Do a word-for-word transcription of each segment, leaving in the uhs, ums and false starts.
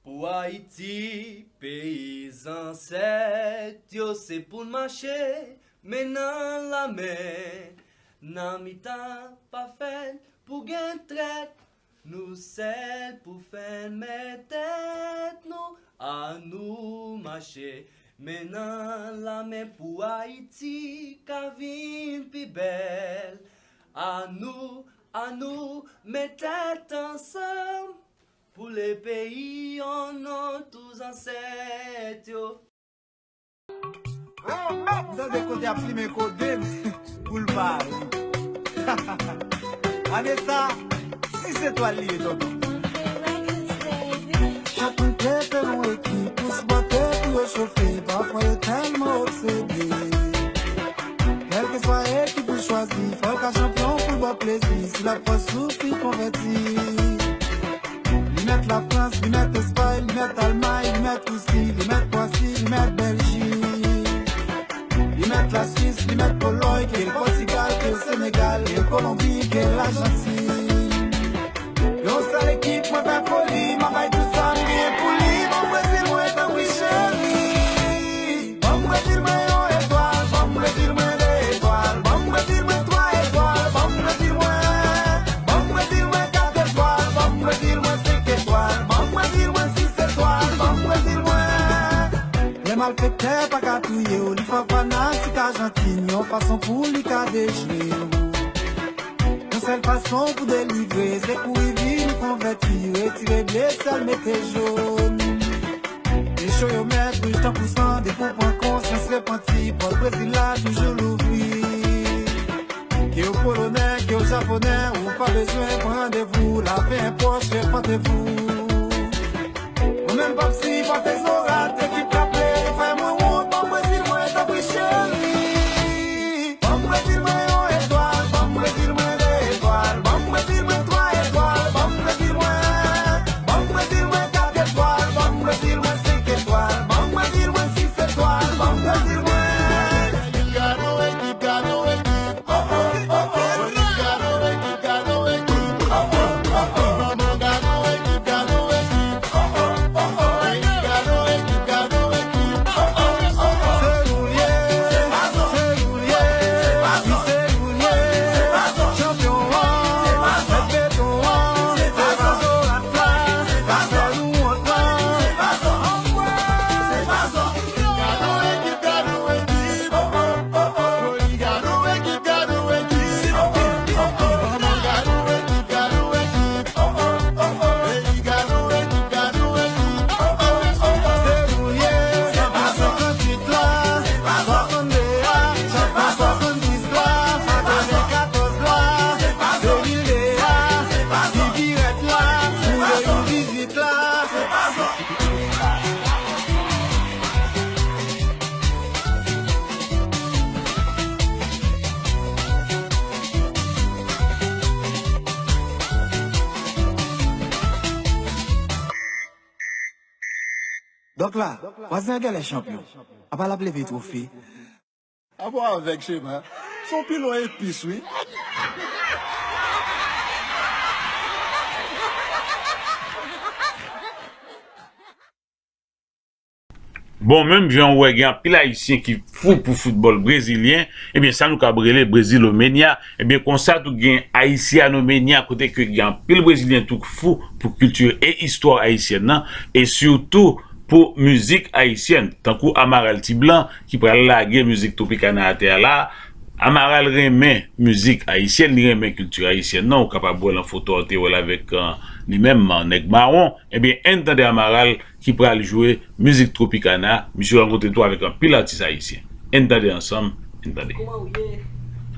Pou Ayiti, peyi zansèt yo, se pou n mache men nan lamen. Nan mitan pa fè l pou gen trèt, nou sèl pou fèmen tèt nou. Annou mache men nan lamen pou Ayiti ka vin pi bèl. Annou, annou met tèt ansanm pou le peyi, o non tou zansèt yo. Tande kote ap limen kode m pou l pa ri. Ane sa, sis etwal li ye, tonton. Chak moun prepare yon ekip pou sipòte, pou yo chofe. Pafwa yo tèlman obsede. Kèlkeswa ekip ou chwazi, fò l ka chanpyon pou l ba w plezi. Si l ap fè w soufri, konvèti. Li mèt Lafrans, li mèt Espay, li mèt Almay, li mèt Risi, li mèt Kwasi, li mèt Bèljik. Li mèt Laswis, li mèt Polòy, ke l Pòtigal, ke l Senegal, ke l Kolonbi, ke l Lajantin. Yon sèl ekip, mwen fè foli, m ap bay tout sa m genyen pou li. Bon Brezil mwen, tanpri cheri. Ban m Brezil mwen yon etwal, ban m Brezil mwen de etwal, ban m Brezil mwen twa etwal, ban m Brezil mwen, ban m Brezil mwen kat etwal, ban m Brezil mwen senk etwal, ban m Brezil mwen sis etwal, ban m Brezil mwen. Lè malfektè pa ka touye w, li fè fanatik Ajantin yon fason pou li ka dejwe w. Yon sèl fason pou delivre, se kouri vini konvèti, retire ble, sèl mete jòn. Decho yo mèt wouj tankou san, depi w pran konsyans repanti, pòt Brezil la toujou louvri. Ke w polonè, ke w japonè, ou pa bezwen pran randevou, lafen pwòch, repantevou. Mwen menm p ap sipòte zorat, ekip k ap plede fè mwen wont, ban m Brezil mwen, tanpri cheri. Ban m Brezil mwen yon etwal, ban m Brezil mwen de etwal, ban m Brezil mwen twa etwal, ban m Brezil mwen, ban m Brezil mwen kat etwal, ban m Brezil mwen senk etwal, ban m Brezil mwen sis etwal, ban m Brezil mwen. Gade yon ekip, gade yon ekip. Donk la, vwazen an genlè chanpyon. Apa l ap leve twofe? Apa w avèg, Chema? Se yon pilon epis, wi. Bon, menm jan w wè gen anpil Ayisyen ki fou pou foutbòl brezilyen, ebyen, sa nou kab rele Brezilomenya. Ebyen, konsa tou gen Ayisyanomenya, kote ke gen anpil Brezilyen tou k fou pou kilti e istwa ayisyèn nan, e sitou pou mizik ayisyèn, tankou Amaral Ti Blan, ki pral lage mizik Tropicana atè a la. Amaral renmen mizik ayisyèn, li renmen kilti ayisyèn nan. Ou kapab wè l an foto a, w te wè l avèk, euh, li menm, euh, Nèg Mawon. Ebyen, ann tande Amaral ki pral jwe mizik Tropicana. Misye rankontre tou avèk anpil atis ayisyen. Ann tande ansanm, ann tande. Kòman ou ye?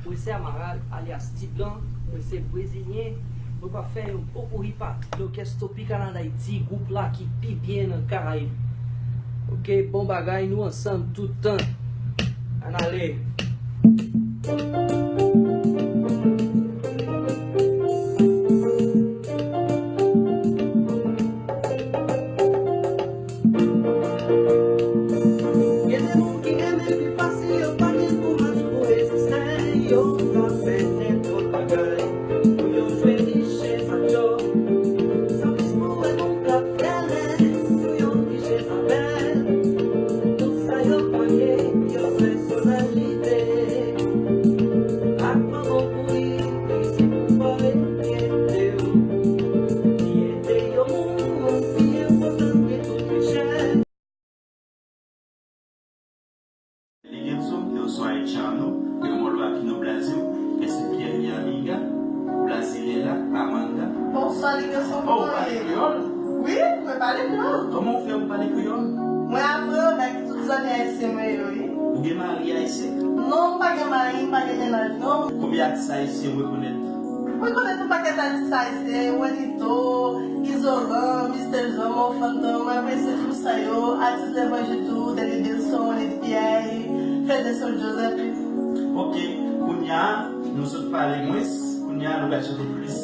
Mwen se Amaral, alyas Ti Blan. Mwen se brezilyen. Mwen pral fè yon poco hip hop. Lòkès Tropicana Dayiti, gwoup la ki pi byen nan Karayib. Oke, bon bagay, nou ansanm tout tan. Ann ale. Gen de moun ki renmen pi fasil, yo pa gen kouraj pou reziste, yo ka fè nenpòt bagay pou yo jwe richès ak djòb. Sa plis pou wè nou ka fè lè. Pale kreyòl. Oh, ou pale kreyòl? Wi, mwen pale kreyòl. Kòman ou fè ou pale kreyòl? Mwen aprann avèk tout zanmi ayisyen mwen yo, wi. Ou gen mari ayisyen? Non, m pa gen mari, m pa gen mennaj, non. Konbyen atis ayisyen ou rekonèt? Mwen rekonèt yon pakèt atis ayisyen, Wenito, Izolan, Mister Jean, Mò Fantan, mwen apresye tout sa yo, atis Levanjil tou, Dany Delson, Lil P I, Fedson Joseph. Ok, kounye a, nou sot pale mwens, kounye a, nou pral chante plis.